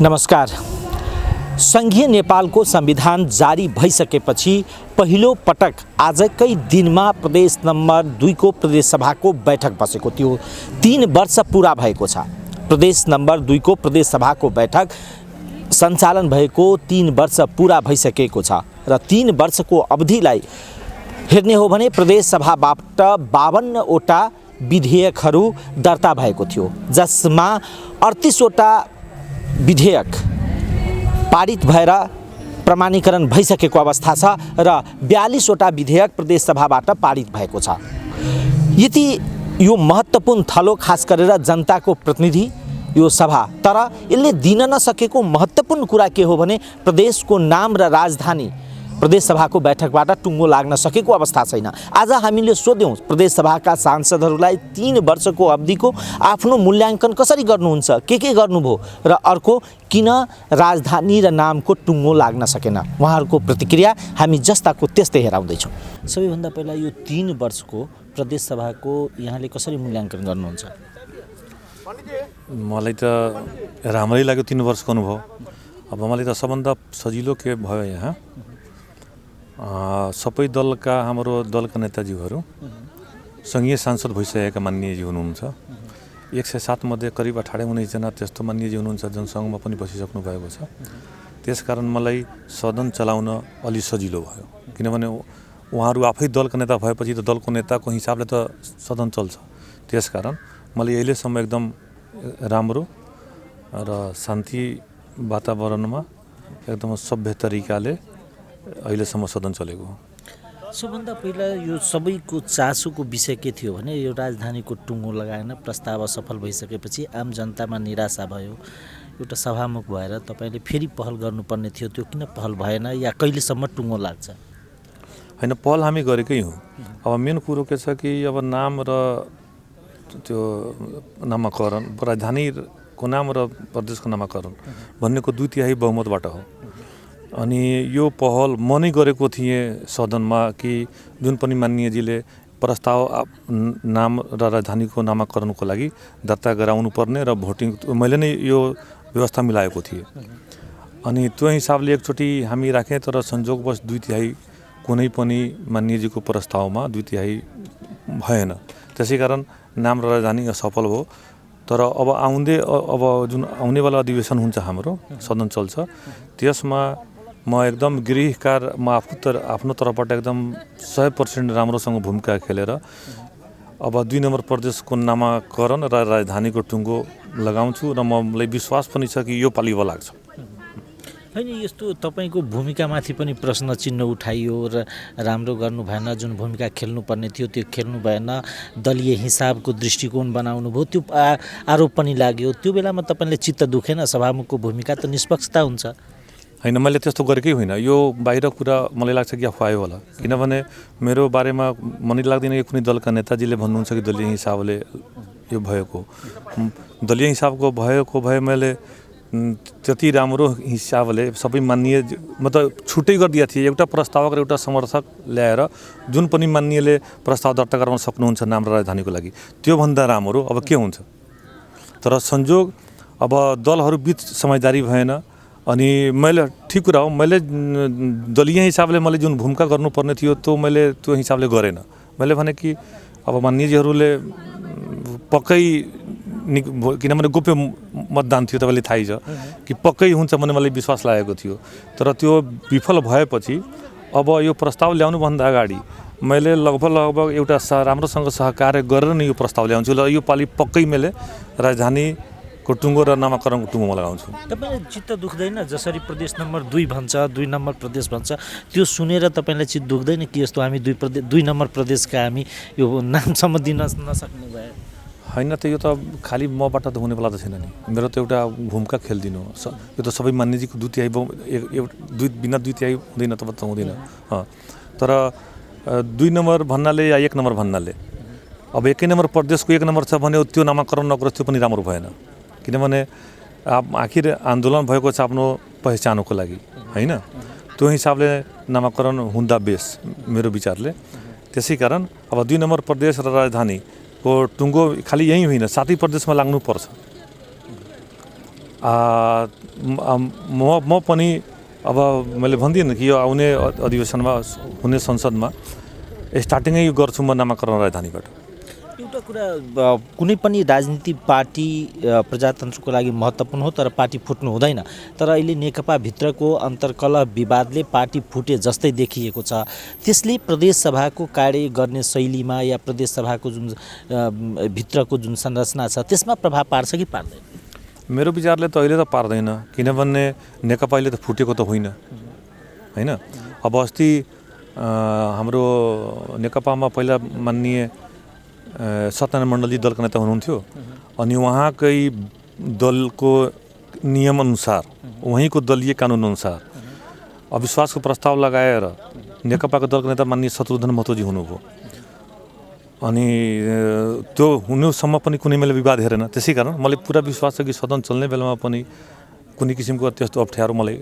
नमस्कार। संघीय नेपालको संविधान जारी भइसकेपछि पहिलो पटक आजकै दिनमा प्रदेश नम्बर 2 को प्रदेश सभाको बैठक बसेको थियो। 3 वर्ष पूरा भएको छ। प्रदेश नम्बर 2 को प्रदेश सभाको बैठक सञ्चालन भएको 3 वर्ष पूरा भइसकेको छ र 3 वर्षको अवधिलाई हेर्ने हो भने प्रदेश सभाबाट 52 वटा विधेयकहरू दर्ता भएको थियो, जसमा 38 वटा विधेयक पारित भएर प्रमाणीकरण भइसकेको अवस्था छ र 42 वटा विधेयक प्रदेश सभाबाट पारित भएको छ। यति यो महत्त्वपूर्ण थलो खास गरेर जनताको प्रतिनिधि यो सभा, तर यसले दिन नसकेको महत्त्वपूर्ण कुरा के हो भने प्रदेशको नाम र राजधानी प्रदेश सभाको बैठकबाट टुङ्गो लाग्न सकेको अवस्था छैन। आज हामीले सोध्यौं प्रदेश सभाका सांसदहरूलाई 3 वर्षको अवधिको आफ्नो मूल्याङ्कन कसरी गर्नुहुन्छ, के गर्नुभयो र अर्को किन राजधानी र नामको टुङ्गो लाग्न सकेन, उहाँहरूको प्रतिक्रिया हामी जस्ताको त्यस्तै हेराउँदैछौँ। सबैभन्दा पहिला यो 3 वर्षको प्रदेश सभाको यहाँले कसरी मूल्याङ्कन गर्नुहुन्छ? मलाई त राम्रै लाग्यो 3 वर्षको अनुभव। अब मलाई त सबभन्दा सजिलो के भयो, यहाँ सबै दलका हाम्रो दलका नेताजीहरू सङ्घीय सांसद भइसकेका माननीयजी हुनुहुन्छ। 107 मध्ये करिब 18-19 जना त्यस्तो माननीयजी हुनुहुन्छ जुन सङ्घमा पनि बसिसक्नु भएको छ। त्यसकारण मलाई सदन चलाउन अलि सजिलो भयो, किनभने उहाँहरू आफै दलका नेता भएपछि त दलको नेताको हिसाबले त सदन चल्छ। त्यसकारण मलाई अहिलेसम्म एकदम राम्रो र शान्ति वातावरणमा एकदम सभ्य तरिकाले अहिलेसम्म सदन चलेको हो। सबभन्दा पहिला यो सबैको चासोको विषय के थियो भने यो राजधानीको टुङ्गो लगाएन प्रस्ताव असफल भइसकेपछि आम जनतामा निराशा भयो। एउटा सभामुख भएर तपाईँले फेरि पहल गर्नुपर्ने थियो, त्यो किन पहल भएन या कहिलेसम्म टुङ्गो लाग्छ? होइन, पहल हामी गरेकै हौँ। अब मेन कुरो के छ कि अब नाम र त्यो नामाकरण, राजधानीको नाम र प्रदेशको नामाकरण भन्नेको 2/3 बहुमतबाट हो। अनि यो पहल म नै गरेको थिएँ सदनमा कि जुन पनि माननीयजीले प्रस्ताव नाम र राजधानीको नामाकरणको लागि दर्ता गराउनु पर्ने र भोटिङ मैले नै यो व्यवस्था मिलाएको थिएँ। अनि त्यो हिसाबले एकचोटि हामी राखेँ, तर संजोगवश 2/3 कुनै पनि माननीयजीको प्रस्तावमा 2/3 भएन। त्यसै कारण नाम र राजधानी असफल भयो। तर अब जुन आउनेवाला अधिवेशन हुन्छ हाम्रो सदन चल्छ, त्यसमा म एकदम गृहकार आफ्नो तर्फबाट एकदम 100% राम्रोसँग भूमिका खेलेर अब 2 नम्बर प्रदेशको नामाकरण र राजधानीको टुङ्गो लगाउँछु र मलाई विश्वास पनि छ कि यो पालि लाग्छ। होइन, यस्तो तपाईँको भूमिकामाथि पनि प्रश्न चिन्ह उठाइयो र राम्रो गर्नु भएन, जुन भूमिका खेल्नुपर्ने थियो त्यो खेल्नु भएन, दलीय हिसाबको दृष्टिकोण बनाउनु भयो, त्यो आरोप पनि लाग्यो। त्यो बेलामा तपाईँले चित्त दुखेन? सभामुखको भूमिका त निष्पक्षता हुन्छ। होइन, मैले त्यस्तो गरेकै होइन। यो बाहिर कुरा मलाई लाग्छ कि अफवाह होला, किनभने मेरो बारेमा मलाई लाग्दैन कि कुनै दलका नेताजीले भन्नुहुन्छ कि दलीय हिसाबले यो भएको। दलीय हिसाबको भएको भए मैले त्यति राम्रो हिसाबले सबै माननीय मतलब छुट्टै गरिदिएको थिएँ। एउटा प्रस्तावक र एउटा समर्थक ल्याएर जुन पनि माननीयले प्रस्ताव दर्ता गराउन सक्नुहुन्छ नाम र राजधानीको लागि, त्योभन्दा राम्रो अब के हुन्छ। तर संजोग अब दलहरू बिच समझदारी भएन। अनि मैले ठिक कुरा हो, मैले दलीय हिसाबले मैले जुन भूमिका गर्नुपर्ने थियो त्यो हिसाबले गरेन। मैले भने कि अब माननीयजीहरूले पक्कै, किनभने गोप्य मतदान थियो, तपाईँले थाहै छ कि पक्कै हुन्छ भन्ने मलाई विश्वास लागेको थियो। तर त्यो विफल भएपछि अब यो प्रस्ताव ल्याउनुभन्दा अगाडि मैले लगभग एउटा राम्रोसँग सहकार्य गरेर नै यो प्रस्ताव ल्याउँछु र यो पालि पक्कै मैले राजधानी को टुङ्गो र नामाकरणको टुङ्गोमा लगाउँछु। तपाईँलाई चित्त दुख्दैन जसरी प्रदेश नम्बर 2 भन्छ, 2 नम्बर प्रदेश भन्छ, त्यो सुनेर तपाईँलाई चित्त दुख्दैन कि यस्तो हामी 2 नम्बर प्रदेशका हामी यो नामसम्म दिन नसक्ने भए? होइन, त यो त खालि मबाट त हुनेवाला त छैन नि। मेरो त एउटा भूमिका खेलिदिनु, यो त सबै मान्यजीको 2/3 बिना 2/3 हुँदैन त हुँदैन। तर 2 नम्बर भन्नाले या 1 नम्बर भन्नाले अब 1 नम्बर प्रदेशको 1 नम्बर छ भने त्यो नामाकरण नगरोस्, त्यो पनि राम्रो भएन। किनभने आखिर आन्दोलन भएको छ आफ्नो पहिचानको लागि, होइन? त्यो हिसाबले नामाकरण हुँदा बेस मेरो विचारले। त्यसै कारण अब 2 नम्बर प्रदेश र राजधानीको टुङ्गो खालि यही होइन, साथै प्रदेशमा लाग्नुपर्छ। म पनि अब मैले भनिदिएँ कि यो आउने अधिवेशनमा हुने संसदमा स्टार्टिङै यो गर्छु म नामाकरण राजधानीबाट। एउटा कुरा कुनै पनि राजनीतिक पार्टी प्रजातन्त्रको लागि महत्त्वपूर्ण हो, तर पार्टी फुट्नु हुँदैन। तर अहिले नेकपा भित्रको अन्तर्कलह विवादले पार्टी फुटे जस्तै देखिएको छ। त्यसले प्रदेशसभाको कार्य गर्ने शैलीमा या प्रदेशसभाको जुन भित्रको जुन संरचना छ त्यसमा प्रभाव पार्छ कि पार्दैन? मेरो विचारले त अहिले त पार्दैन, किनभने नेकपा अहिले त फुटेको त होइन हैन। अब अस्ति हाम्रो नेकपामा पहिला माननीय सत्यनारायण मण्डलजी दलका नेता हुनुहुन्थ्यो, अनि उहाँकै दलको नियमअनुसार वहीँको दलीय कानुनअनुसार अविश्वासको प्रस्ताव लगाएर नेकपाको दलका नेता माननीय शत्रुघ्न महतोजी हुनुभयो। अनि त्यो हुनुसम्म पनि कुनै मैले विवाद हेरेन। त्यसै कारण मलाई पुरा विश्वास छ कि सदन चल्ने बेलामा पनि कुनै किसिमको त्यस्तो अप्ठ्यारो मलाई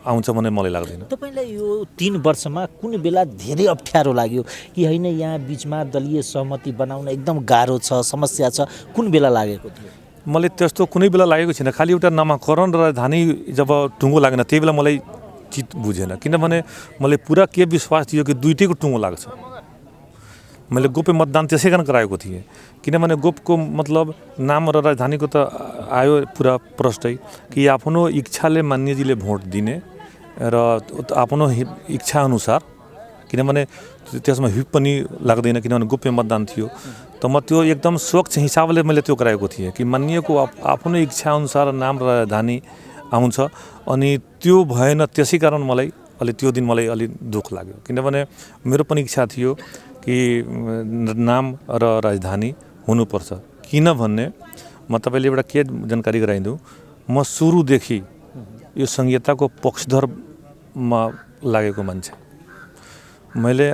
आउँछ भन्ने मलाई लाग्दैन। तपाईलाई यो 3 वर्षमा कुनै बेला धेरै अप्ठ्यारो लाग्यो कि होइन, यहाँ बिचमा दलीय सहमति बनाउन एकदम गाह्रो छ, समस्या छ, कुन बेला लागेको थियो? मलाई त्यस्तो कुनै बेला लागेको छैन। खालि एउटा नामाकरण र राजधानी जब टुङ्गो लागेन त्यही बेला मलाई चित बुझेन, किनभने मलाई पुरा के विश्वास थियो कि दुईटैको टुङ्गो लाग्छ। मैले गोप्य मतदान त्यसै कारण गराएको थिएँ, किनभने गोपको मतलब नाम र राजधानीको त आयो पुरा प्रष्टै कि आफ्नो इच्छाले मान्यजीले भोट दिने र आफ्नो इच्छा अनुसार, किनभने त्यसमा हिप पनि लाग्दैन, किनभने गोप्य मतदान थियो। त म त्यो एकदम स्वच्छ हिसाबले मैले त्यो गराएको थिएँ कि मान्यको आफ्नो इच्छा अनुसार नाम र राजधानी आउँछ। अनि त्यो भएन, त्यसै कारण मलाई अलि त्यो दिन मलाई अलि दुःख लाग्यो, किनभने मेरो पनि इच्छा थियो कि नाम र राजधानी हुनुपर्छ। किनभने म तपाईँले एउटा के जानकारी गराइदिउँ, म सुरुदेखि यो संहिताको पक्षधरमा लागेको मान्छे। मैले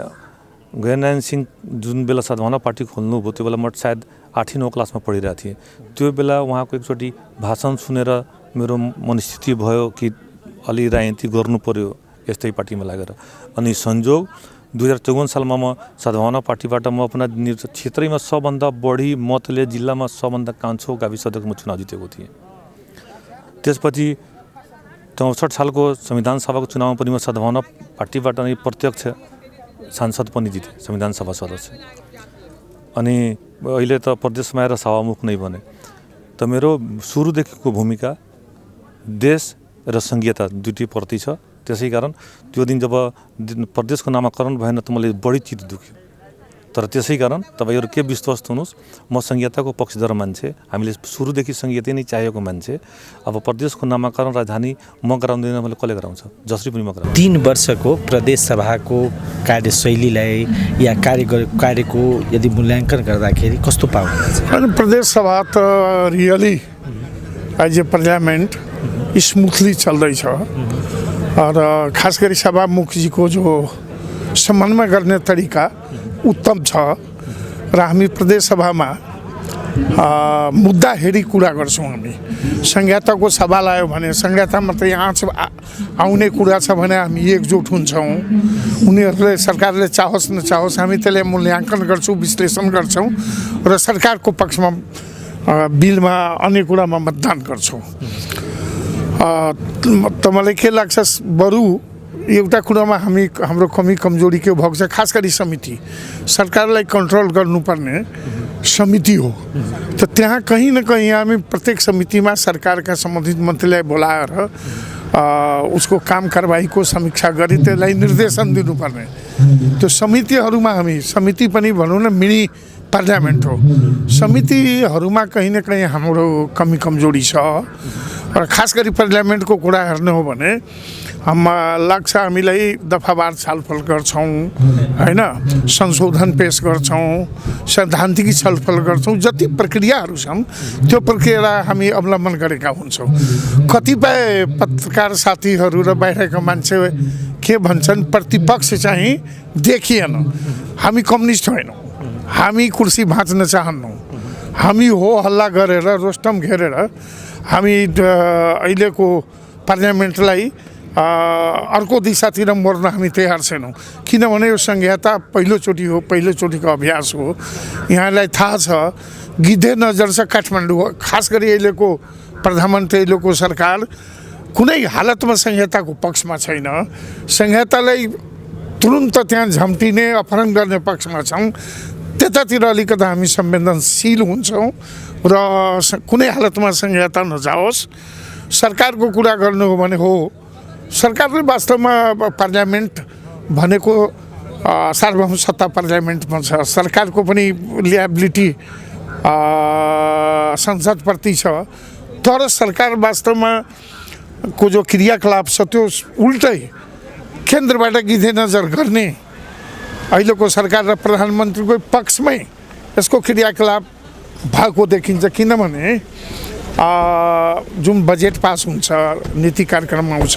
गैरनारायण सिंह जुन बेला सद्भावना पार्टी खोल्नुभयो त्यो बेला म सायद 8-9 क्लासमा पढिरहेको थिएँ। त्यो बेला उहाँको एकचोटि भाषण सुनेर मेरो मनस्थिति भयो कि अलि राजनीति गर्नु पर्यो यस्तै पार्टीमा लागेर। अनि संयोग 2054 सालमा म सद्भावना पार्टीबाट म आफ्ना क्षेत्रैमा सबभन्दा बढी मतले जिल्लामा सबभन्दा कान्छो गाविस अध्यक्षमा चुनाव जितेको थिएँ। त्यसपछि 64 सालको संविधान सभाको चुनावमा पनि म सद्भावना पार्टीबाट नै प्रत्यक्ष सांसद पनि जितेँ, संविधान सभा सदस्य। अनि अहिले त प्रदेशमा आएर सभामुख नै बने। त मेरो सुरुदेखिको भूमिका देश र संघीयता दुईटै प्रति छ। त्यसै कारण त्यो दिन जब प्रदेशको नामाकरण भएन त मलाई बढी चित्त दुख्यो। तर त्यसै कारण तपाईँहरू के विश्वास हुनुहोस्, म संघीयताको पक्षधर मान्छे, हामीले सुरुदेखि संघीयता नै चाहेको मान्छे। अब प्रदेशको नामाकरण राजधानी म गराउँदैन, मैले कसले गराउँछ? जसरी पनि म गराउँछु। 3 वर्षको प्रदेशसभाको कार्यशैलीलाई या कार्यको यदि मूल्याङ्कन गर्दाखेरि कस्तो पाउनुहुन्छ? प्रदेशसभा त really as a parliament smoothly चल्दैछ। और खास गरी सभामुखजीको जो समन्वय गर्ने तरिका उत्तम छ र हामी प्रदेशसभामा मुद्दा हेरी कुरा गर्छौँ। हामी संहिताको सवाल आयो भने संहितामा त यहाँ आउने कुरा छ भने हामी एकजुट हुन्छौँ। उनीहरूले सरकारले चाहोस् नचाहोस् हामी त्यसलाई मूल्याङ्कन गर्छौँ, विश्लेषण गर्छौँ र सरकारको पक्षमा बिलमा अन्य कुरामा मतदान गर्छौँ। त मलाई के लाग्छ, बरु एउटा कुरामा हाम्रो कमी कमजोरी के भएको छ, खास गरी समिति सरकारलाई कन्ट्रोल गर्नुपर्ने समिति हो। त त्यहाँ कहीँ न कहीँ हामी प्रत्येक समितिमा सरकारका सम्बन्धित मन्त्रीलाई बोलाएर उसको काम कारबाहीको समीक्षा गरी त्यसलाई निर्देशन दिनुपर्ने। त्यो समितिहरूमा हामी समिति पनि भनौँ न मिनी पार्लियामेन्ट हो, समितिहरूमा कहीँ न कहीँ हाम्रो कमी कमजोरी छ। र खास गरी पार्लियामेन्टको कुरा हेर्ने हो भने लाग्छ हामीलाई दफावार छलफल गर्छौँ हैन, संशोधन पेश गर्छौँ, सैद्धान्तिक छलफल गर्छौँ। जति प्रक्रियाहरू छन् त्यो प्रक्रिया हामी अवलम्बन गरेका हुन्छौँ। कतिपय पत्रकार साथीहरू र बाहिरका मान्छे के भन्छन्, प्रतिपक्ष चाहिँ देखिएन। हामी कम्युनिस्ट होइनौँ, हामी कुर्सी भाँच्न चाहन्नौँ। हामी हो हल्ला गरेर रोस्टम घेरेर हामी अहिलेको पार्लियामेन्टलाई अर्को दिशातिर मोड्न हामी तयार छैनौँ। किनभने यो संहिता पहिलोचोटि हो, पहिलोचोटिको अभ्यास हो। यहाँलाई थाहा छ गिद्धे नजर छ काठमाडौँ, खास गरी अहिलेको प्रधानमन्त्रीको सरकार कुनै हालतमा संहिताको पक्षमा छैन। संहितालाई तुरुन्त त्यहाँ झम्टिने अपहरण गर्ने पक्षमा छौँ। त्यतातिर अलिकति हामी संवेदनशील हुन्छौँ र कुनै हालतमा संहिता नजाओस्। सरकारको कुरा गर्नु हो भने हो, सरकारले वास्तवमा पार्लियामेन्ट भनेको सार्वभौम सत्ता पार्लियामेन्टमा छ। सरकारको पनि लिएबिलिटी संसदप्रति छ, तर सरकार वास्तवमा को जो क्रियाकलाप छ त्यो उल्टै केन्द्रबाट गिधे नजर गर्ने अहिलेको सरकार र प्रधानमन्त्रीको पक्षमै यसको क्रियाकलाप भएको देखिन्छ। किनभने जुन बजेट पास हुन्छ, नीति कार्यक्रम आउँछ,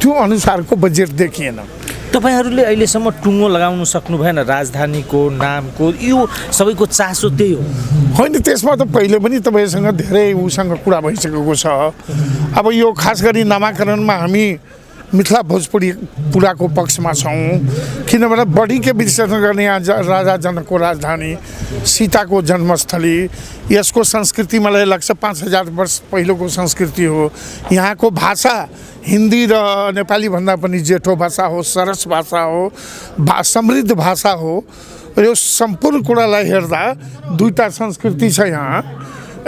त्यो अनुसारको बजेट देखिएन। तपाईहरूले अहिलेसम्म टुङ्गो लगाउन सक्नु भएन राजधानीको नामको, यो सबैको चासो त्यही हो होइन? त्यसमा त पहिले पनि तपाईँसँग धेरै उसँग कुरा भइसकेको छ। अब यो खास गरी नामाकरणमा हामी मिथिला भोजपुरी पुराको पक्षमा छौँ। किनभने बढीके विश्लेषण गर्ने यहाँ राजा जनकको राजधानी, सीताको जन्मस्थली, यसको संस्कृति मलाई लाग्छ 5000 वर्ष पहिलोको संस्कृति हो। यहाँको भाषा हिन्दी र नेपाली भन्दा पनि जेठो भाषा हो, सरस भाषा हो, समृद्ध भाषा हो। यो सम्पूर्ण कुरालाई हेर्दा दुईटा संस्कृति छ यहाँ,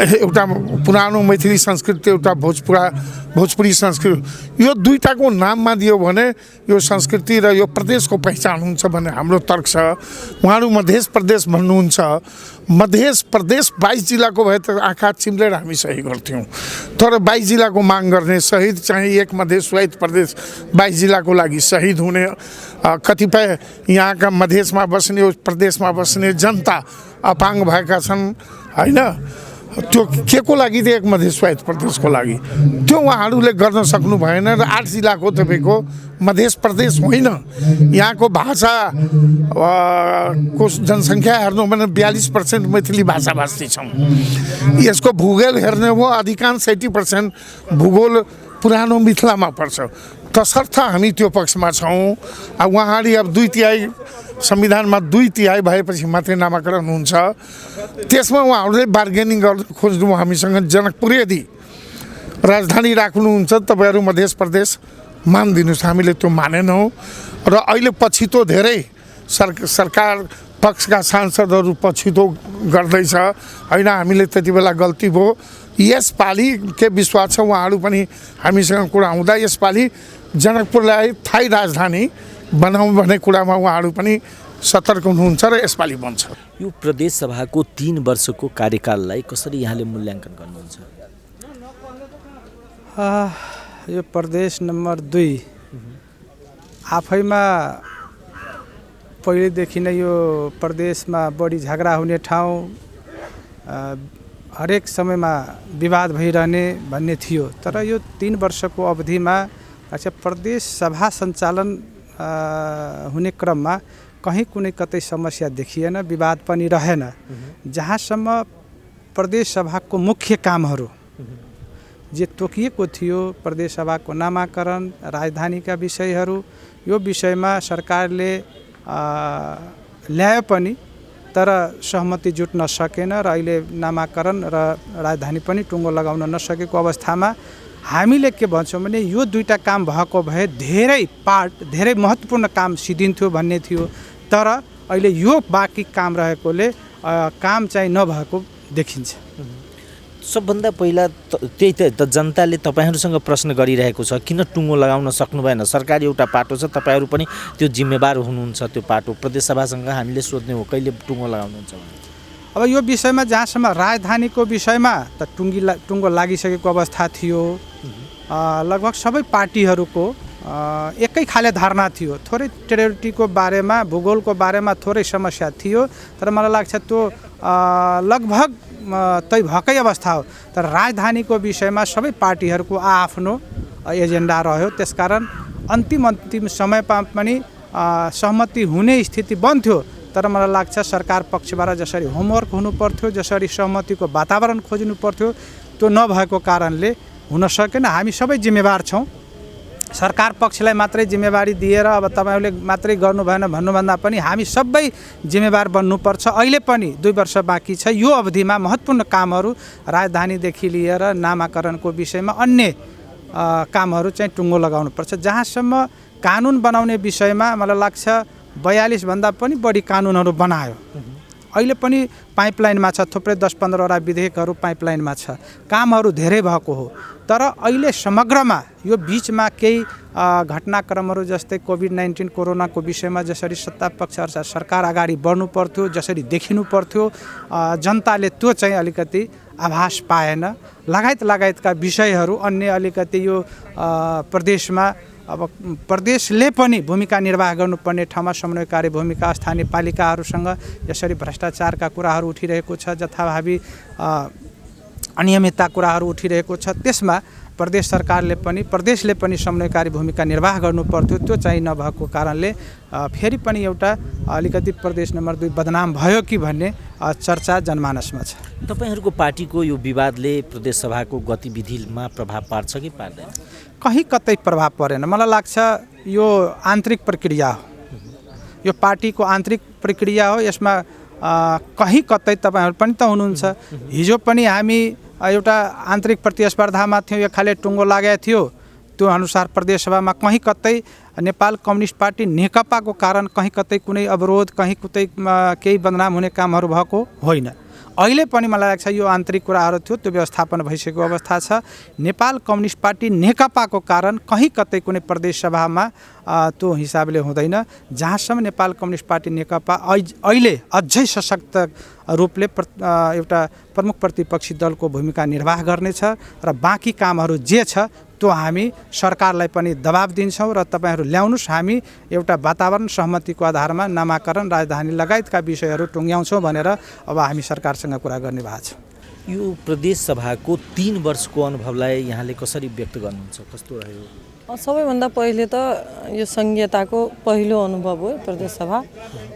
एउटा पुरानो मैथिली संस्कृति, एउटा भोजपुरी संस्कृति। यो दुईटाको नाममा दियो भने यो संस्कृति र यो प्रदेशको पहिचान हुन्छ भन्ने हाम्रो तर्क छ। उहाँहरू मध्य प्रदेश भन्नुहुन्छ, मध्य प्रदेश 22 जिल्लाको भए त आँखा चिम्लेर हामी सही गर्थ्यौँ, तर 22 जिल्लाको माग गर्ने शहीद चाहिँ एक मध्य स्वायत्त प्रदेश 22 जिल्लाको लागि शहीद हुने, कतिपय यहाँका मधेसमा बस्ने, प्रदेशमा बस्ने जनता अपाङ्ग भएका छन् होइन? त्यो के को लागि त एक मध्य स्वायत्त प्रदेशको लागि त्यो उहाँहरूले गर्न सक्नु भएन। र 8 जिल्लाको तपाईँको मध्य प्रदेश होइन। यहाँको भाषा को जनसङ्ख्या हेर्नु भने 42% मैथिली भाषा भाषी छौँ। यसको भूगोल हेर्ने हो, अधिकांश 80% भूगोल पुरानो मिथिलामा पर्छ। तसर्थ हामी त्यो पक्षमा छौँ। अब उहाँले अब 2/3 संविधानमा 2/3 भएपछि मात्रै नामाकरण हुन्छ। त्यसमा उहाँहरूले बार्गेनिङ गर्न खोज्नु हामीसँग, जनकपुर यदि राजधानी राख्नुहुन्छ तपाईँहरू मध्य प्रदेश मानिदिनुहोस्, हामीले त्यो मानेनौँ। र अहिले पछितो धेरै सरकार पक्षका सांसदहरू पछितो गर्दैछ होइन? हामीले त्यति बेला गल्ती भयो। यसपालि के विश्वास छ उहाँहरू पनि हामीसँग कुरा हुँदा यसपालि जनकपुरलाई थाई राजधानी बनाउँ भन्ने कुरामा उहाँहरू पनि सतर्क हुनुहुन्छ र यसपालि बन्छ। यो प्रदेश सभाको 3 वर्षको कार्यकाललाई कसरी यहाँले मूल्याङ्कन गर्नुहुन्छ? यो प्रदेश नम्बर 2 आफैमा पहिलेदेखि नै यो प्रदेशमा बढी झगडा हुने ठाउँ, हरेक समयमा विवाद भइरहने भन्ने थियो। तर यो 3 वर्षको अवधिमा प्रदेश सभा सञ्चालन हुने क्रममा कहीँ कुनै कतै समस्या देखिएन, विवाद पनि रहेन। जहाँसम्म प्रदेश सभाको मुख्य कामहरू जे तोकिएको थियो, प्रदेश सभाको नामाकरण, राजधानीका विषयहरू, यो विषयमा सरकारले ल्यायो पनि तर सहमति जुट्न सकेन र अहिले नामाकरण र राजधानी पनि टुङ्गो लगाउन नसकेको अवस्थामा हामीले के भन्छौँ भने यो दुईटा काम भएको भए धेरै महत्त्वपूर्ण काम सिद्धिन्थ्यो भन्ने थियो। तर अहिले यो बाँकी काम रहेकोले काम चाहिँ नभएको देखिन्छ। सबभन्दा पहिला त्यही त जनताले तपाईँहरूसँग प्रश्न गरिरहेको छ, किन टुङ्गो लगाउन सक्नु भएन? सरकार एउटा पाटो छ, तपाईँहरू पनि त्यो जिम्मेवार हुनुहुन्छ। त्यो पाटो प्रदेश सभासँग हामीले सोध्ने हो, कहिले टुङ्गो लगाउनुहुन्छ भने? अब यो विषयमा जहाँसम्म राजधानीको विषयमा त टुङ्गो लागिसकेको अवस्था थियो। लगभग सबै पार्टीहरूको एकै खाले धारणा थियो। थोरै टेरिटोरीको बारेमा, भूगोलको बारेमा थोरै समस्या थियो, तर मलाई लाग्छ त्यो लगभग तै भएकै अवस्था हो। तर राजधानीको विषयमा सबै पार्टीहरूको आफ्नो एजेन्डा रह्यो। त्यसकारण अन्तिम समयमा पनि सहमति हुने स्थिति बन्थ्यो। तर मलाई लाग्छ सरकार पक्षबाट जसरी होमवर्क हुनु पर्थ्यो, जसरी सहमतिको वातावरण खोज्नु पर्थ्यो, त्यो नभएको कारणले हुन सकेन। हामी सबै जिम्मेवार छौँ। सरकार पक्षलाई मात्रै जिम्मेवारी दिएर अब तपाईँहरूले मात्रै गर्नु भएन भन्नुभन्दा पनि हामी सबै जिम्मेवार बन्नुपर्छ। अहिले पनि 2 वर्ष बाँकी छ। यो अवधिमा महत्त्वपूर्ण कामहरू राजधानीदेखि लिएर नामाकरणको विषयमा अन्य कामहरू चाहिँ टुङ्गो लगाउनुपर्छ। जहाँसम्म कानुन बनाउने विषयमा मलाई लाग्छ 42 भन्दा पनि बढी कानुनहरू बनायो। अहिले पनि पाइपलाइनमा छ, थुप्रै 10-15 वटा विधेयकहरू पाइपलाइनमा छ। कामहरू धेरै भएको हो, तर अहिले समग्रमा यो बिचमा केही घटनाक्रमहरू जस्तै कोभिड-19 कोरोनाको विषयमा जसरी सत्तापक्ष अर्थात् सरकार अगाडि बढ्नु पर्थ्यो, जसरी देखिनु पर्थ्यो, जनताले त्यो चाहिँ अलिकति आभास पाएन। लगायतका विषयहरू अन्य अलिकति यो प्रदेशमा अब प्रदेशले पनि भूमिका निर्वाह गर्नुपर्ने ठाउँमा समन्वयकारी भूमिका, स्थानीय पालिकाहरूसँग यसरी भ्रष्टाचारका कुराहरू उठिरहेको छ, जथाभावी अनियमितता कुराहरू उठिरहेको छ, त्यसमा प्रदेशले पनि समन्वयकारी भूमिका निर्वाह गर्नुपर्थ्यो। त्यो चाहिँ नभएको कारणले फेरि पनि एउटा अलिकति प्रदेश नम्बर 2 बदनाम भयो कि भन्ने चर्चा जनमानसमा छ। तपाईँहरूको पार्टीको यो विवादले प्रदेश सभाको गतिविधिमा प्रभाव पार्छ कि पार्दैन? कहीँ कतै प्रभाव परेन। मलाई लाग्छ यो आन्तरिक प्रक्रिया हो, यो पार्टीको आन्तरिक प्रक्रिया हो। यसमा कहीँ कतै तपाईँहरू पनि त हुनुहुन्छ। हिजो पनि हामी एउटा आन्तरिक प्रतिस्पर्धामा थियौँ, एक खाले टुङ्गो लागेको थियो। त्यो अनुसार प्रदेश सभामा कहीँ कतै नेपाल कम्युनिस्ट पार्टी नेकपाको कारण कहीँ कतै कुनै अवरोध, कहीँ कतै केही बदनाम हुने कामहरू भएको होइन। अहिले पनि मलाई लाग्छ यो आन्तरिक कुराहरू थियो, त्यो व्यवस्थापन भइसकेको अवस्था छ। नेपाल कम्युनिस्ट पार्टी नेकपाको कारण कहीँ कतै कुनै प्रदेश सभामा त्यो हिसाबले हुँदैन। जहाँसम्म नेपाल कम्युनिस्ट पार्टी नेकपा अहिले अझै सशक्त रूपले एउटा प्रमुख प्रतिपक्षी दलको भूमिका निर्वाह गर्नेछ र बाँकी कामहरू जे छ त्यो हामी सरकारलाई पनि दबाब दिन्छौँ र तपाईँहरू ल्याउनुहोस्, हामी एउटा वातावरण सहमतिको आधारमा नामाकरण, राजधानी लगायतका विषयहरू टुङ्ग्याउँछौँ भनेर अब हामी सरकारसँग कुरा गर्ने भएको छ। यो प्रदेश सभाको 3 वर्षको अनुभवलाई यहाँले कसरी व्यक्त गर्नुहुन्छ? कस्तो रह्यो? सबैभन्दा पहिले त यो संघीयताको पहिलो अनुभव हो प्रदेश सभा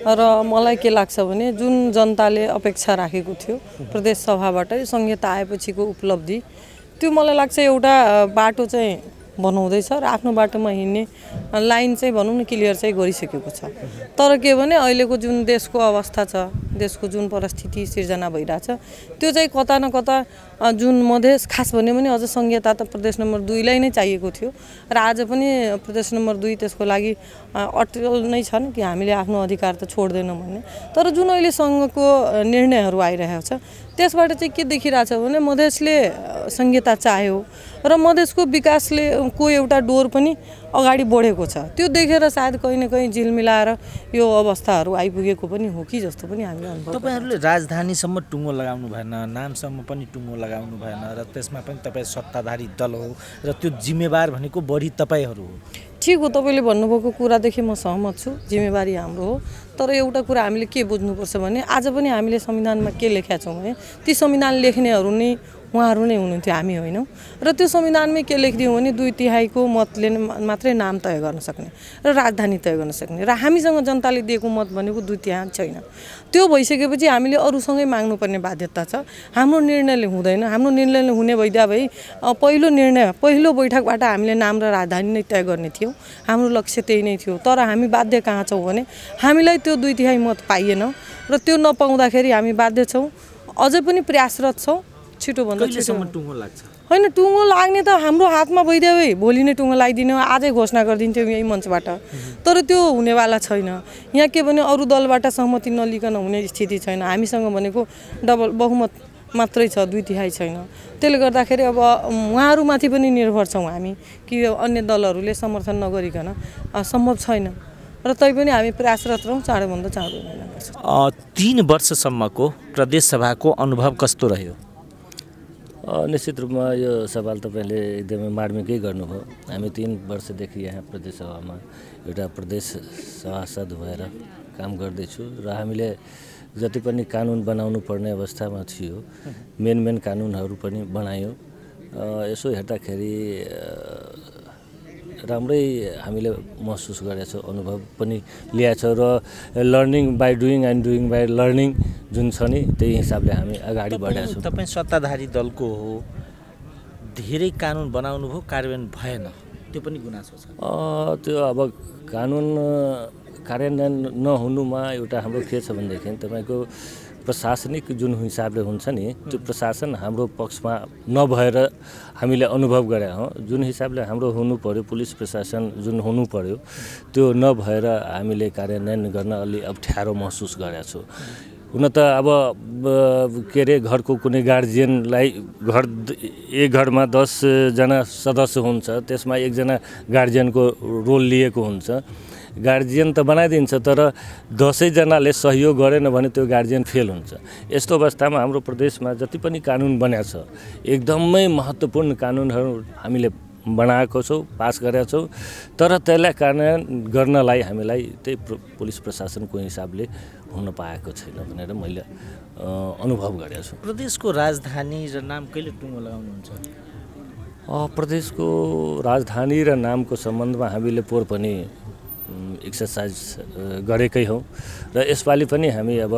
र मलाई के लाग्छ भने जुन जनताले अपेक्षा राखेको थियो प्रदेश सभाबाट यो संघीयता आएपछिको उपलब्धि, त्यो मलाई लाग्छ एउटा बाटो चाहिँ बनाउँदैछ र आफ्नो बाटोमा हिँड्ने लाइन चाहिँ भनौँ न क्लियर चाहिँ गरिसकेको छ। तर के भने अहिलेको जुन देशको अवस्था छ, देशको जुन परिस्थिति सिर्जना भइरहेछ, त्यो चाहिँ कता न कता जुन मधेस खास भन्यो भने अझ संघीयता त प्रदेश नम्बर 2 लाई नै चाहिएको थियो र आज पनि प्रदेश नम्बर 2 त्यसको लागि अटल नै छन् कि हामीले आफ्नो अधिकार त छोड्दैनौँ भन्ने। तर जुन अहिले सङ्घको निर्णयहरू आइरहेको छ त्यसबाट चाहिँ के देखिरहेछ भने मधेसले संघीयता चाह्यो र मधेसको विकासले को एउटा डोर पनि अगाडि बढेको छ। त्यो देखेर सायद कहीँ न कहीँ झिल मिलाएर यो अवस्थाहरू आइपुगेको पनि हो कि जस्तो पनि हामीले अनुभव गर्छौँ। तपाईँहरूले राजधानीसम्म टुङ्गो लगाउनु भएन, नामसम्म पनि टुङ्गो लगाउनु भएन र त्यसमा पनि तपाईँ सत्ताधारी दल हो र त्यो जिम्मेवार भनेको बढी तपाईँहरू हो। ठिक हो, तपाईँले भन्नुभएको कुरादेखि म सहमत छु, जिम्मेवारी हाम्रो हो। तर एउटा कुरा हामीले के बुझ्नुपर्छ भने आज पनि हामीले संविधानमा के लेखेका छौँ भने ती संविधान लेख्नेहरू नै उहाँहरू नै हुनुहुन्थ्यो, हामी होइनौँ। र त्यो संविधानमै के लेखिदियौँ भने 2/3 मतले मात्रै नाम तय गर्न सक्ने र राजधानी तय गर्न सक्ने, र हामीसँग जनताले दिएको मत भनेको 2/3 छैन। त्यो भइसकेपछि हामीले अरूसँगै माग्नुपर्ने बाध्यता छ। हाम्रो निर्णयले हुँदैन, हाम्रो निर्णयले हुने भइदिया भई पहिलो बैठकबाट हामीले नाम र राजधानी नै तय गर्ने थियौँ। हाम्रो लक्ष्य त्यही नै थियो। तर हामी बाध्य कहाँ छौँ भने हामीलाई त्यो 2/3 मत पाइएन र त्यो नपाउँदाखेरि हामी बाध्य छौँ, अझै पनि प्रयासरत छौँ। छिटोभन्दा छिटो टुङ्गो लाग्छ होइन, टुङ्गो लाग्ने त हाम्रो हातमा भइदियो भए भोलि नै टुङ्गो लगाइदिने, आजै घोषणा गरिदिन्थ्यौँ यही मञ्चबाट। तर त्यो हुनेवाला छैन। यहाँ के भने अरू दलबाट सहमति नलिकन हुने स्थिति छैन। हामीसँग भनेको डबल बहुमत मात्रै छ, 2/3 छैन। त्यसले गर्दाखेरि अब उहाँहरूमाथि पनि निर्भर छौँ हामी कि अन्य दलहरूले समर्थन नगरिकन सम्भव छैन र तैपनि हामी प्रयासरत रहौँ चाँडोभन्दा चाँडो। 3 वर्षसम्मको प्रदेश सभाको अनुभव कस्तो रह्यो? निश्चित रूपमा यो सवाल तपाईँले एकदमै मार्मिकै गर्नुभयो। हामी 3 वर्षदेखि यहाँ प्रदेश सभामा एउटा प्रदेश सभासद भएर काम गर्दैछु र हामीले जति पनि कानुन बनाउनु पर्ने अवस्थामा थियो मेन कानुनहरू पनि बनायो। यसो हेर्दाखेरि राम्रै हामीले महसुस गरेका छौँ, अनुभव पनि ल्याएको छ र learning by doing and doing by learning जुन छ नि त्यही हिसाबले हामी अगाडि बढेका छौँ। तपाईँ सत्ताधारी दलको हो, धेरै कानुन बनाउनु भयो, कार्यान्वयन भएन, त्यो पनि गुनासो छ। त्यो अब कानुन कार्यान्वयन नहुनुमा एउटा हाम्रो के छ भनेदेखि तपाईँको प्रशासनिक जुन हिसाबले हुन्छ नि त्यो प्रशासन हाम्रो पक्षमा नभएर हामीले अनुभव गरे हौँ। जुन हिसाबले हाम्रो हुनु पर्यो पुलिस प्रशासन जुन हुनु पर्यो त्यो नभएर हामीले कार्यान्वयन गर्न अलि अप्ठ्यारो महसुस गरेका छौँ। हुन त अब के अरे घरको कुनै गार्जियनलाई एक घरमा 10 जना सदस्य हुन्छ, त्यसमा एकजना गार्जियनको रोल लिएको हुन्छ। गार्जियन त बनाइदिन्छ तर 10 जनाले सहयोग गरेन भने त्यो गार्जियन फेल हुन्छ। यस्तो अवस्थामा हाम्रो प्रदेशमा जति पनि कानुन बनेको छ एकदमै महत्त्वपूर्ण कानुनहरू हामीले बनाएको छौँ, पास गरेका छौँ, तर त्यसलाई कार्यान्वयन गर्नलाई हामीलाई त्यही पुलिस प्रशासनको हिसाबले हुन पाएको छैन भनेर मैले अनुभव गरेको छु। प्रदेशको राजधानी र नाम कहिले टुङ्गो लगाउनुहुन्छ? प्रदेशको राजधानी र नामको सम्बन्धमा हामीले पोहोर पनि एक्सर्साइज गरेकै हौँ र यसपालि पनि हामी अब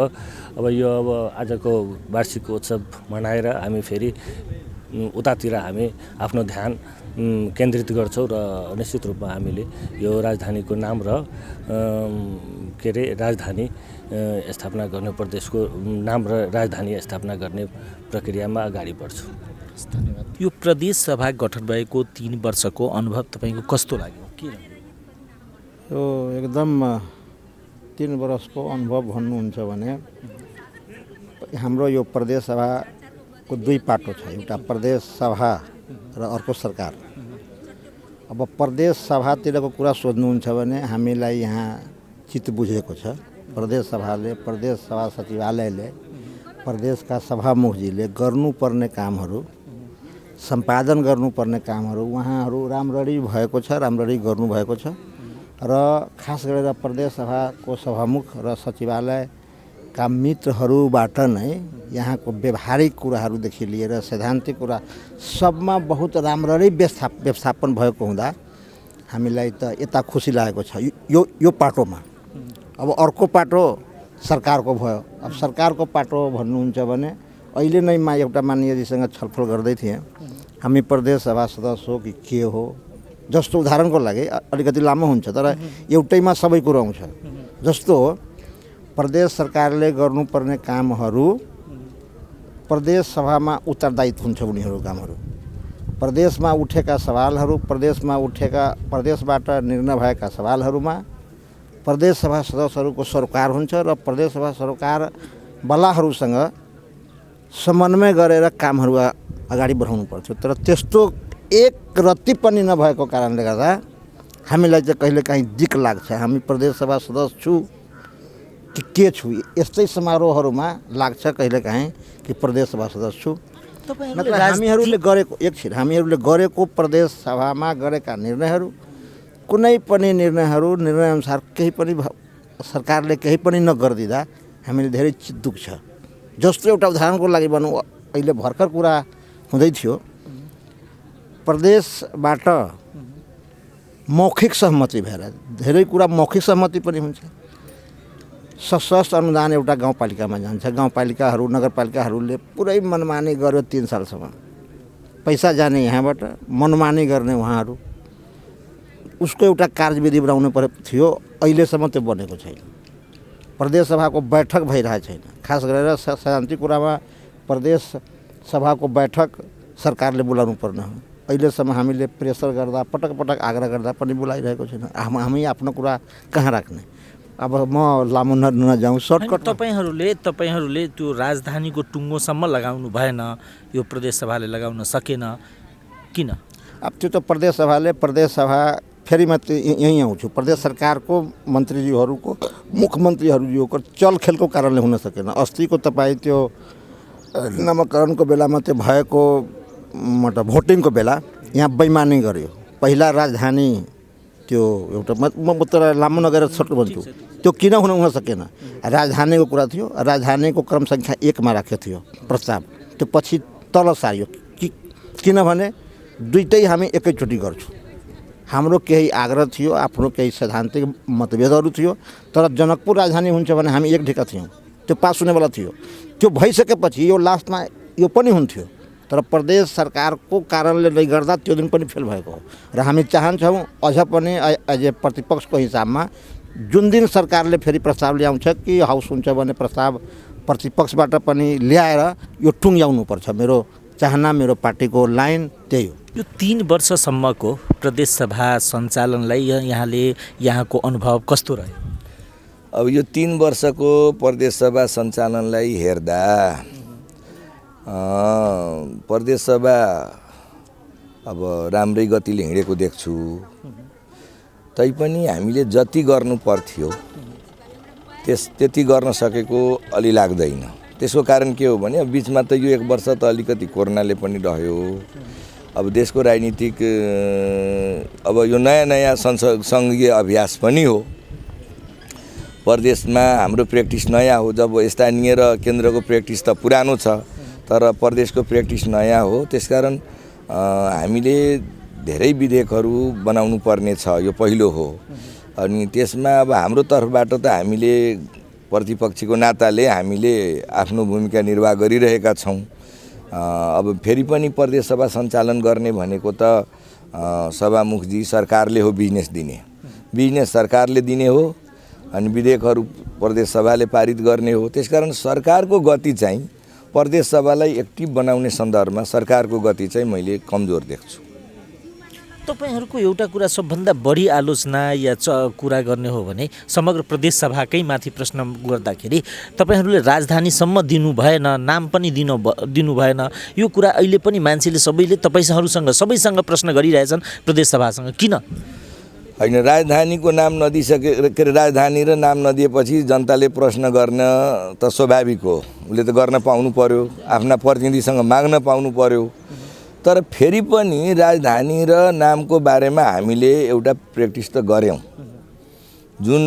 यो आजको वार्षिक उत्सव मनाएर हामी फेरि उतातिर हामी आफ्नो ध्यान केन्द्रित गर्छौँ र निश्चित रूपमा हामीले यो राजधानीको नाम र के अरे राजधानी स्थापना गर्ने प्रदेशको नाम र राजधानी स्थापना गर्ने प्रक्रियामा अगाडि बढ्छौँ। धन्यवाद। यो प्रदेश सभा गठन भएको 3 वर्षको अनुभव तपाईँको कस्तो लाग्यो? के यो एकदम 3 वर्षको अनुभव भन्नुहुन्छ भने हाम्रो यो प्रदेश सभाको 2 पाटो छ, एउटा प्रदेश सभा र अर्को सरकार। अब प्रदेश सभातिरको कुरा सोध्नुहुन्छ भने हामीलाई यहाँ चित्त बुझेको छ। प्रदेश सभाले, प्रदेश सभा सचिवालयले, प्रदेशका सभामुखजीले गर्नुपर्ने कामहरू, सम्पादन गर्नुपर्ने कामहरू उहाँहरू राम्ररी भएको छ, राम्ररी गर्नुभएको छ र खास गरेर प्रदेश सभाको सभामुख र सचिवालयका मित्रहरूबाट नै यहाँको व्यवहारिक कुराहरूदेखि लिएर सैद्धान्तिक कुरा सबमा बहुत राम्ररी व्यवस्थापन भएको हुँदा हामीलाई त यता खुसी लागेको छ यो पाटोमा। अब अर्को पाटो सरकारको भयो। अब सरकारको पाटो भन्नुहुन्छ भने अहिले नै एउटा माननीयजीसँग छलफल गर्दै थिएँ, हामी प्रदेश सभा सदस्य हो कि के हो जस्तो उदाहरणको लागि अलिकति लामो हुन्छ तर एउटैमा सबै कुरो आउँछ। जस्तो प्रदेश सरकारले गर्नुपर्ने कामहरू प्रदेश सभामा उत्तरदायित्व हुन्छ। उनीहरू कामहरू प्रदेशमा उठेका सवालहरू, प्रदेशबाट निर्णय भएका सवालहरूमा प्रदेश सभा सदस्यहरूको सरोकार हुन्छ र प्रदेश सभा सरोकारवालाहरूसँग समन्वय गरेर कामहरू अगाडि बढाउनु पर्छ। तर त्यस्तो एक रत्ती पनि नभएको कारणले गर्दा हामीलाई चाहिँ कहिलेकाहीँ दिक्क लाग्छ। हामी प्रदेश सभा सदस्य छु कि के छु, यस्तै समारोहहरूमा लाग्छ कहिलेकाहीँ कि प्रदेश सभा सदस्य छु। हामीहरूले गरेको प्रदेश सभामा गरेका निर्णयहरू, कुनै पनि निर्णयअनुसार केही पनि सरकारले केही पनि नगरिदिँदा हामीले धेरै चित्त दुख्छ। जस्तो एउटा उदाहरणको लागि भनौँ, अहिले भर्खर कुरा हुँदै थियो, प्रदेशबाट मौखिक सहमति भएर धेरै कुरा मौखिक सहमति पनि हुन्छ। सशस्त्र अनुदान एउटा गाउँपालिकामा जान्छ, गाउँपालिकाहरू नगरपालिकाहरूले पुरै मनमानी गर्यो 3 सालसम्म। पैसा जाने यहाँबाट, मनमानी गर्ने उहाँहरू, उसको एउटा कार्यविधि बनाउनु पर्यो थियो, अहिलेसम्म त्यो बनेको छैन। प्रदेश सभाको बैठक भइरहेको छैन। खास गरेर सैद्धान्तिक कुरामा प्रदेश सभाको बैठक सरकारले बोलाउनु पर्ने हो। अहिलेसम्म हामीले प्रेसर गर्दा, पटक पटक आग्रह गर्दा पनि बोलाइरहेको छैन। हामी आफ्नो कुरा कहाँ राख्ने? अब म लामो नजाउँ, सर्टकट। तपाईँहरूले त्यो राजधानीको टुङ्गोसम्म लगाउनु भएन, यो प्रदेश सभाले लगाउन सकेन, किन? अब त्यो त प्रदेश सभाले, प्रदेश सभा फेरि म यहीँ आउँछु, प्रदेश सरकारको मन्त्रीज्यूहरूको, मुख्यमन्त्रीज्यूको चलखेलको कारणले हुन सकेन। अस्तिको तपाईँ त्यो नामाकरणको बेलामा त्यो भएको मतलब भोटिङको बेला यहाँ बैमानी गर्यो। पहिला राजधानी त्यो एउटा म तर लामो नगएर छोटो भन्छु, त्यो किन हुन सकेन? राजधानीको कुरा थियो, राजधानीको क्रम सङ्ख्या 1मा राखेको थियो प्रस्ताव, त्यो पछि तल सारियो। किनभने दुईटै हामी एकैचोटि गर्छौँ। हाम्रो केही आग्रह थियो, आफ्नो केही सैद्धान्तिक मतभेदहरू थियो, तर जनकपुर राजधानी हुन्छ भने हामी एक ढिका थियौँ, त्यो पास हुनेवाला थियो। त्यो भइसकेपछि यो लास्टमा यो पनि हुन्थ्यो, तर प्रदेश सरकारको कारणले नै गर्दा त्यो दिन पनि फेल भएको हो र हामी चाहन्छौँ अझ पनि एज ए प्रतिपक्षको हिसाबमा जुन दिन सरकारले फेरि प्रस्ताव ल्याउँछ कि हाउस हुन्छ भने प्रस्ताव प्रतिपक्षबाट पनि ल्याएर यो टुङ्ग्याउनुपर्छ। मेरो चाहना, मेरो पार्टीको लाइन त्यही हो। यो 3 वर्षसम्मको प्रदेश सभा सञ्चालनलाई यहाँले यहाँको अनुभव कस्तो रह्यो? अब यो 3 वर्षको प्रदेश सभा सञ्चालनलाई हेर्दा प्रदेश सभा अब राम्रै गतिले हिँडेको देख्छु। तैपनि हामीले जति गर्नु पर्थ्यो त्यति गर्न सकेको अलि लाग्दैन। त्यसको कारण के हो भने बीचमा त यो 1 वर्ष त अलिकति कोरोनाले पनि रह्यो। अब देशको राजनीतिक अब यो नयाँ संघीय अभ्यास पनि हो। प्रदेशमा हाम्रो प्र्याक्टिस नयाँ हो। जब स्थानीय र केन्द्रको प्र्याक्टिस त पुरानो छ तर प्रदेशको प्र्याक्टिस नयाँ हो। त्यसकारण हामीले धेरै विधेयकहरू बनाउनु पर्ने छ, यो पहिलो हो। अनि त्यसमा अब हाम्रो तर्फबाट त हामीले प्रतिपक्षीको नाताले हामीले आफ्नो भूमिका निर्वाह गरिरहेका छौँ। अब फेरि पनि प्रदेश सभा सञ्चालन गर्ने भनेको त सभामुखजी सरकारले हो बिजनेस दिने, बिजनेस सरकारले दिने हो अनि विधेयकहरू प्रदेश सभाले पारित गर्ने हो। त्यसकारण सरकारको गति चाहिँ प्रदेश सभालाई एक्टिभ बनाउने सन्दर्भमा सरकारको गति चाहिँ मैले कमजोर देख्छु। तपाईहरुको एउटा कुरा सबभन्दा बढी आलोचना या कुरा गर्ने हो भने समग्र प्रदेश सभाकै माथि प्रश्न गर्दाखेरि तपाईहरुले राजधानीसम्म दिनु भएन, नाम पनि दिनु भएन। यो कुरा अहिले पनि मान्छेले सबैले तपाईहरुसँग सबैसँग प्रश्न गरिरहेछन् प्रदेश सभासँग, किन? हैन, राजधानीको नाम नदिसके के राजधानी र नाम नदिएपछि जनताले प्रश्न गर्न त स्वाभाविक हो। उसले त गर्न पाउनु पर्यो, आफ्ना प्रतिनिधिसँग माग्न पाउनु पर्यो। तर फेरि पनि राजधानी र नामको बारेमा हामीले एउटा प्र्याक्टिस त गर्यौं। जुन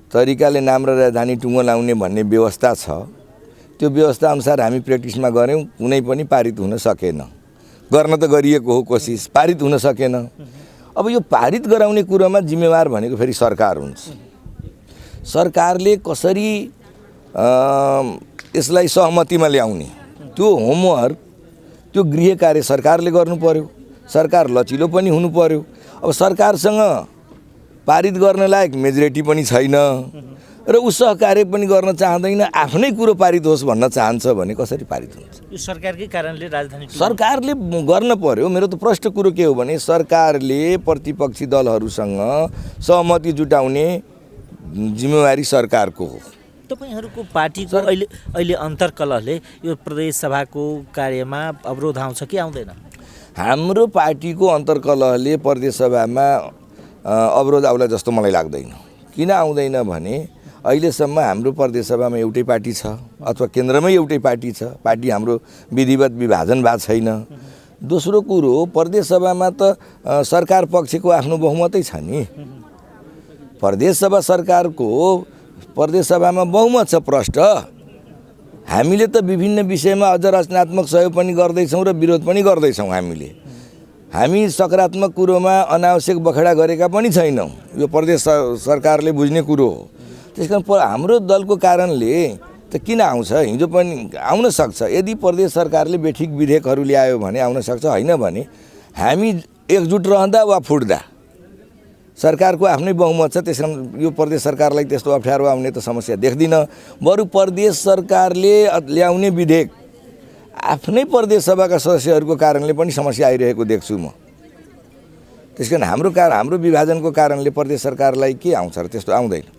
तरिकाले नाम र राजधानी टुङ्गो लाउने भन्ने व्यवस्था छ त्यो व्यवस्था अनुसार हामी प्र्याक्टिसमा गर्यौं। कुनै पनि पारित हुन सकेन। गर्न त गरिएको हो कोसिस, पारित हुन सकेन। अब यो पारित गराउने कुरामा जिम्मेवार भनेको फेरि सरकार हुन्छ। सरकारले कसरी यसलाई सहमतिमा ल्याउने त्यो होमवर्क, त्यो गृह कार्य सरकारले गर्नु पर्यो। सरकार लचिलो पनि हुनु पर्यो। अब सरकारसँग पारित गर्न लायक मेजोरिटी पनि छैन र उ सहकार्य पनि गर्न चाहँदैन, आफ्नै कुरो पारित होस् भन्न चाहन्छ भने कसरी पारित हुन्छ? यो सरकारकै कारणले राजधानी सरकारले गर्न पर्यो। मेरो त प्रश्न कुरो के हो भने सरकारले प्रतिपक्षी दलहरूसँग सहमति जुटाउने जिम्मेवारी सरकारको हो। तपाईहरुको पार्टीको अहिले अन्तर्कलहले यो प्रदेश सभाको कार्यमा अवरोध आउँछ कि आउँदैन? हाम्रो पार्टीको अन्तर्कलहले प्रदेश सभामा अवरोध आउला जस्तो मलाई लाग्दैन। किन आउँदैन भने अहिलेसम्म हाम्रो प्रदेश सभामा एउटै पार्टी छ अथवा केन्द्रमै एउटै पार्टी छ। पार्टी हाम्रो विधिवत विभाजन भएको छैन। दोस्रो कुरो, प्रदेश सभामा त सरकार पक्षको आफ्नो बहुमतै छ नि। प्रदेश सभा सरकारको प्रदेश सभामा बहुमत छ प्रष्ट। हामीले त विभिन्न विषयमा अझ रचनात्मक सहयोग पनि गर्दैछौँ र विरोध पनि गर्दैछौँ। हामी सकारात्मक कुरोमा अनावश्यक बखडा गरेका पनि छैनौँ। यो प्रदेश सरकारले बुझ्ने कुरो हो। त्यसकारण हाम्रो दलको कारणले त किन आउँछ? हिजो पनि आउन सक्छ। यदि प्रदेश सरकारले बेठिक विधेयकहरू ल्यायो भने आउन सक्छ, होइन भने हामी एकजुट रहँदा वा फुट्दा सरकारको आफ्नै बहुमत छ। त्यसकारण यो प्रदेश सरकारलाई त्यस्तो अप्ठ्यारो आउने त समस्या देख्दिनँ। बरु प्रदेश सरकारले ल्याउने विधेयक आफ्नै प्रदेश सभाका सदस्यहरूको कारणले पनि समस्या आइरहेको देख्छु म। त्यसकारण हाम्रो विभाजनको कारणले प्रदेश सरकारलाई के आउँछ र? त्यस्तो आउँदैन।